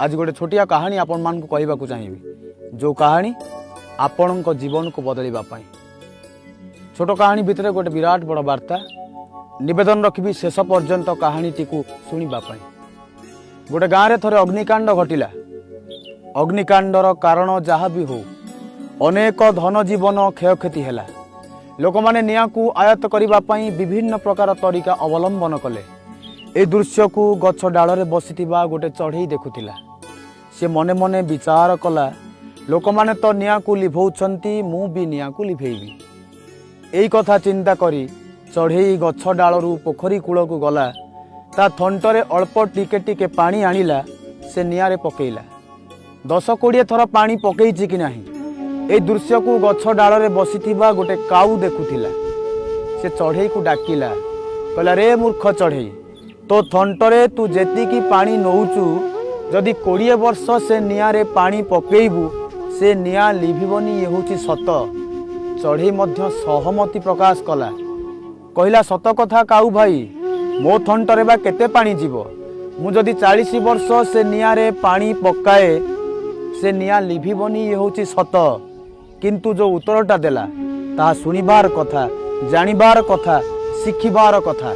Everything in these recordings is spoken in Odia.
ଆଜି ଗୋଟେ ଛୋଟିଆ କାହାଣୀ ଆପଣମାନଙ୍କୁ କହିବାକୁ ଚାହିଁବି, ଯେଉଁ କାହାଣୀ ଆପଣଙ୍କ ଜୀବନକୁ ବଦଳିବା ପାଇଁ। ଛୋଟ କାହାଣୀ ଭିତରେ ଗୋଟେ ବିରାଟ ବଡ଼ ବାର୍ତ୍ତା। ନିବେଦନ ରଖିବି ଶେଷ ପର୍ଯ୍ୟନ୍ତ କାହାଣୀଟିକୁ ଶୁଣିବା ପାଇଁ। ଗୋଟେ ଗାଁରେ ଥରେ ଅଗ୍ନିକାଣ୍ଡ ଘଟିଲା। ଅଗ୍ନିକାଣ୍ଡର କାରଣ ଯାହା ବି ହଉ, ଅନେକ ଧନ ଜୀବନ କ୍ଷୟକ୍ଷତି ହେଲା। ଲୋକମାନେ ନିଆଁକୁ ଆୟତ୍ତ କରିବା ପାଇଁ ବିଭିନ୍ନ ପ୍ରକାର ତରିକା ଅବଲମ୍ବନ କଲେ। এই ଦୃଶ୍ୟକୁ ଗଛ ଡାଳରେ ବସିଥିବା ଗୋଟେ ଚଢ଼େଇ ଦେଖୁଥିଲା। ସେ ମନେ ମନେ ବିଚାର କଲା, ଲୋକମାନେ ତ ନିଆଁକୁ ଲିଭଉଛନ୍ତି, ମୁଁ ବି ନିଆଁକୁ ଲିଭେଇବି। ଏଇ କଥା ଚିନ୍ତା କରି ଚଢ଼େଇ ଗଛ ଡାଳରୁ ପୋଖରୀ କୂଳକୁ ଗଲା। ତା ଥଣ୍ଟରେ ଅଳ୍ପ ଟିକେ ଟିକେ ପାଣି ଆଣିଲା, ସେ ନିଆଁରେ ପକେଇଲା। 10-20 ଥର ପାଣି ପକେଇଛି କି ନାହିଁ, ଏଇ ଦୃଶ୍ୟକୁ ଗଛ ଡାଳରେ ବସିଥିବା ଗୋଟେ କାଉ ଦେଖୁଥିଲା। ସେ ଚଢ଼େଇକୁ ଡାକିଲା, କହିଲା, ରେ ମୂର୍ଖ ଚଢ଼େଇ, ତୋ ଥଣ୍ଟରେ ତୁ ଯେତିକି ପାଣି ନଉଛୁ, ଯଦି 20 ବର୍ଷ ସେ ନିଆଁରେ ପାଣି ପକେଇବୁ, ସେ ନିଆଁ ଲିଭିବନି, ଇଏ ହେଉଛି ସତ। ଚଢ଼େଇ ମଧ୍ୟ ସହମତି ପ୍ରକାଶ କଲା, କହିଲା, ସତ କଥା କାଉ ଭାଇ, ମୋ ଥଣ୍ଟରେ ବା କେତେ ପାଣି ଯିବ? ମୁଁ ଯଦି 40 ବର୍ଷ ସେ ନିଆଁରେ ପାଣି ପକାଏ, ସେ ନିଆଁ ଲିଭିବନି, ଇଏ ହେଉଛି ସତ। କିନ୍ତୁ ଯେଉଁ ଉତ୍ତରଟା ଦେଲା, ତାହା ଶୁଣିବାର କଥା, ଜାଣିବାର କଥା, ଶିଖିବାର କଥା।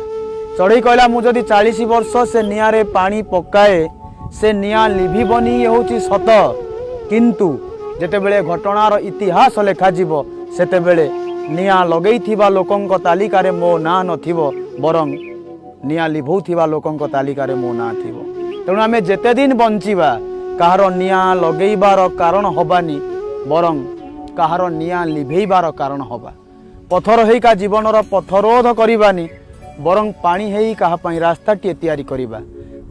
ଚଢ଼େଇ କହିଲା, ମୁଁ ଯଦି 40 ବର୍ଷ ସେ ନିଆଁରେ ପାଣି ପକାଏ, ସେ ନିଆଁ ଲିଭିବନି, ଇଏ ହେଉଛି ସତ। କିନ୍ତୁ ଯେତେବେଳେ ଘଟଣାର ଇତିହାସ ଲେଖାଯିବ, ସେତେବେଳେ ନିଆଁ ଲଗେଇଥିବା ଲୋକଙ୍କ ତାଲିକାରେ ମୋ ନାଁ ନଥିବ, ବରଂ ନିଆଁ ଲିଭଉଥିବା ଲୋକଙ୍କ ତାଲିକାରେ ମୋ ନାଁ ଥିବ। ତେଣୁ ଆମେ ଯେତେ ଦିନ ବଞ୍ଚିବା, କାହାର ନିଆଁ ଲଗେଇବାର କାରଣ ହବାନି, ବରଂ କାହାର ନିଆଁ ଲିଭେଇବାର କାରଣ ହବା। ପଥର ହେଇ କା ଜୀବନର ପଥରୋଧ କରିବାନି, ବରଂ ପାଣି ହେଇ କାହା ପାଇଁ ରାସ୍ତାଟିଏ ତିଆରି କରିବା।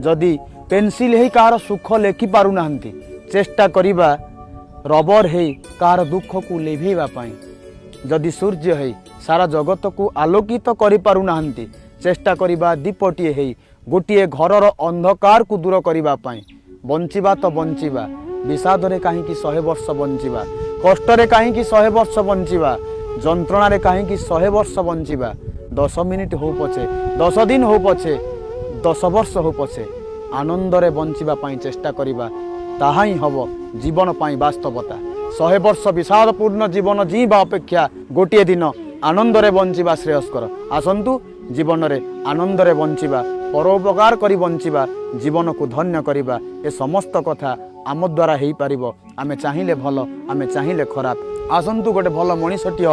ଯଦି ପେନସିଲ ହେଇ କାହାର ସୁଖ ଲେଖି ପାରୁନାହାନ୍ତି, ଚେଷ୍ଟା କରିବା ରବର ହେଇ କାହାର ଦୁଃଖକୁ ଲିଭେଇବା ପାଇଁ। ଯଦି ସୂର୍ଯ୍ୟ ହେଇ ସାରା ଜଗତକୁ ଆଲୋକିତ କରିପାରୁନାହାନ୍ତି, ଚେଷ୍ଟା କରିବା ଦୀପଟିଏ ହେଇ ଗୋଟିଏ ଘରର ଅନ୍ଧକାରକୁ ଦୂର କରିବା ପାଇଁ। ବଞ୍ଚିବା ତ ବଞ୍ଚିବା, ବିଷାଦରେ କାହିଁକି 100 ବର୍ଷ ବଞ୍ଚିବା? କଷ୍ଟରେ କାହିଁକି 100 ବର୍ଷ ବଞ୍ଚିବା? ଯନ୍ତ୍ରଣାରେ କାହିଁକି 100 ବର୍ଷ ବଞ୍ଚିବା? 10 ମିନିଟ୍ ହଉ ପଛେ, 10 ଦିନ ହଉ ପଛେ, 10 ବର୍ଷ ହଉ ପଛେ, ଆନନ୍ଦରେ ବଞ୍ଚିବା ପାଇଁ ଚେଷ୍ଟା କରିବା। ତାହା ହିଁ ହେବ ଜୀବନ ପାଇଁ ବାସ୍ତବତା। 100 ବର୍ଷ ବିଷାଦପୂର୍ଣ୍ଣ ଜୀବନ ଜୀଇବା ଅପେକ୍ଷା ଗୋଟିଏ ଦିନ ଆନନ୍ଦରେ ବଞ୍ଚିବା ଶ୍ରେୟସ୍କର। ଆସନ୍ତୁ, ଜୀବନରେ ଆନନ୍ଦରେ ବଞ୍ଚିବା, ପରୋପକାର କରି ବଞ୍ଚିବା, ଜୀବନକୁ ଧନ୍ୟ କରିବା। ଏ ସମସ୍ତ କଥା ଆମ ଦ୍ୱାରା ହେଇପାରିବ। ଆମେ ଚାହିଁଲେ ଭଲ, ଆମେ ଚାହିଁଲେ ଖରାପ। ଆସନ୍ତୁ ଗୋଟେ ଭଲ ମଣିଷଟିଏ